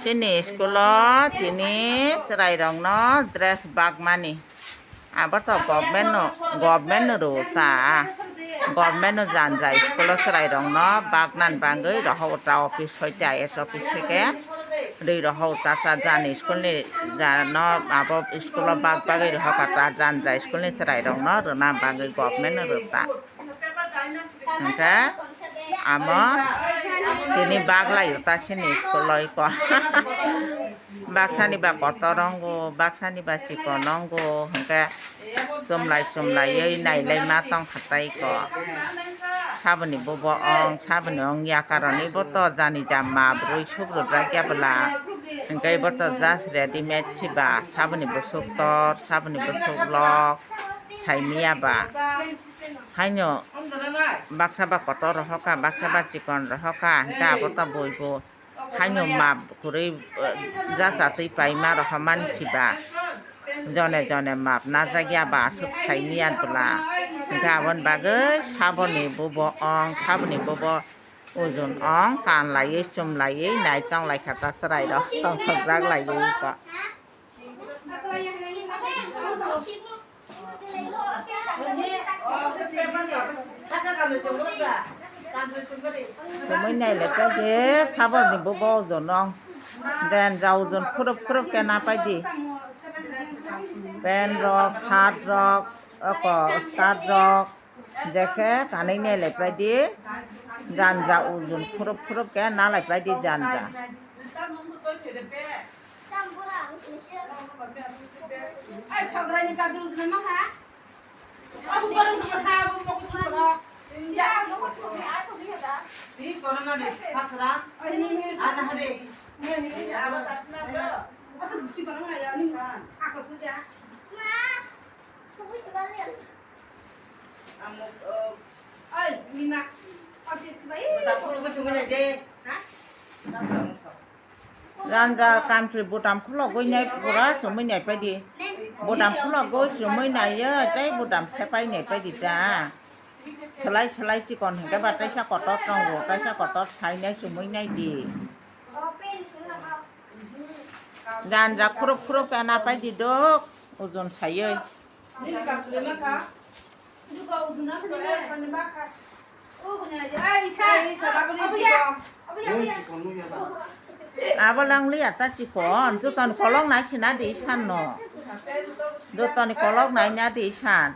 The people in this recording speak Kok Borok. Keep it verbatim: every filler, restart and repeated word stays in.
Chini school o tini chwrairokno dress bagmani. Abo to government no, government no rw ta. Government no janja school o chwrairokno bagnan bagwi rohor ta office hoite I S office theke. Rwi rohor ta cha jani school ni jano abo school o bag bagwi rohor ta janja school ni chwrairokno rwna bagwi government no rw ta. Hingke amo tini baglai ta sini school loi ko. Baksani ba kotor wngo, baksani ba chikon wngo, hingke chumlai chumlaiwi nailai ma tong kha tai ko. Saboni bobo ong, saboni ong ya karoni bo to jani jama brwi suk rwjak ya bwla. Hingke bo to just readymade si ba, saboni bwswk tor, saboni bwswk lok, saimiya ba. Haino baksa ba kotor rohorkha, baksa ba chikon rohorkha, hingke abo ta boibo haino map kwrwi, eh, jasa twi paima rohormani siba. Jone jone map najak ya ba aswk saimiya bwla. Hingke aboni bagwi saboni bobo ong, saboni bobo ujun ong, kanlaiwi chumlaiwi nai tong laikha ta chwrairok tong sokjak laiwi ko. Chumui nai le paidi, saboni bobo ujun ong. Janja ujun khurup khurup khe na paidi. Pant rok, shirt rok, oko skirt rok. Jekhe kanui nai le paidi. Janja ujun khurup khurup khe na lai paidi janja. Ai, sagrani kadul gana maha. Abu barang sama sa, abu mau kutu. Di corona de, pasra. Ana hade. Asal bisi barang ya. Aku puja. Amo, eh, ai, Mima. Ati bai. Janja country bwtam khulogwi nai pura chumui nai paidi. Bwtam khulogwi chumui naiya tei bwtam sepai nai paidi ta. Swlai swlai chikon hwnkhe ba teisa kotor tongo, teisa kotor sainai chumui naidi. Janja khurup khurup khe na paidi dok, ujun saiwi. Abo lang liya ta chikon, jotoni kolok nai sina di isan no. Jotoni kolok nai na di isan.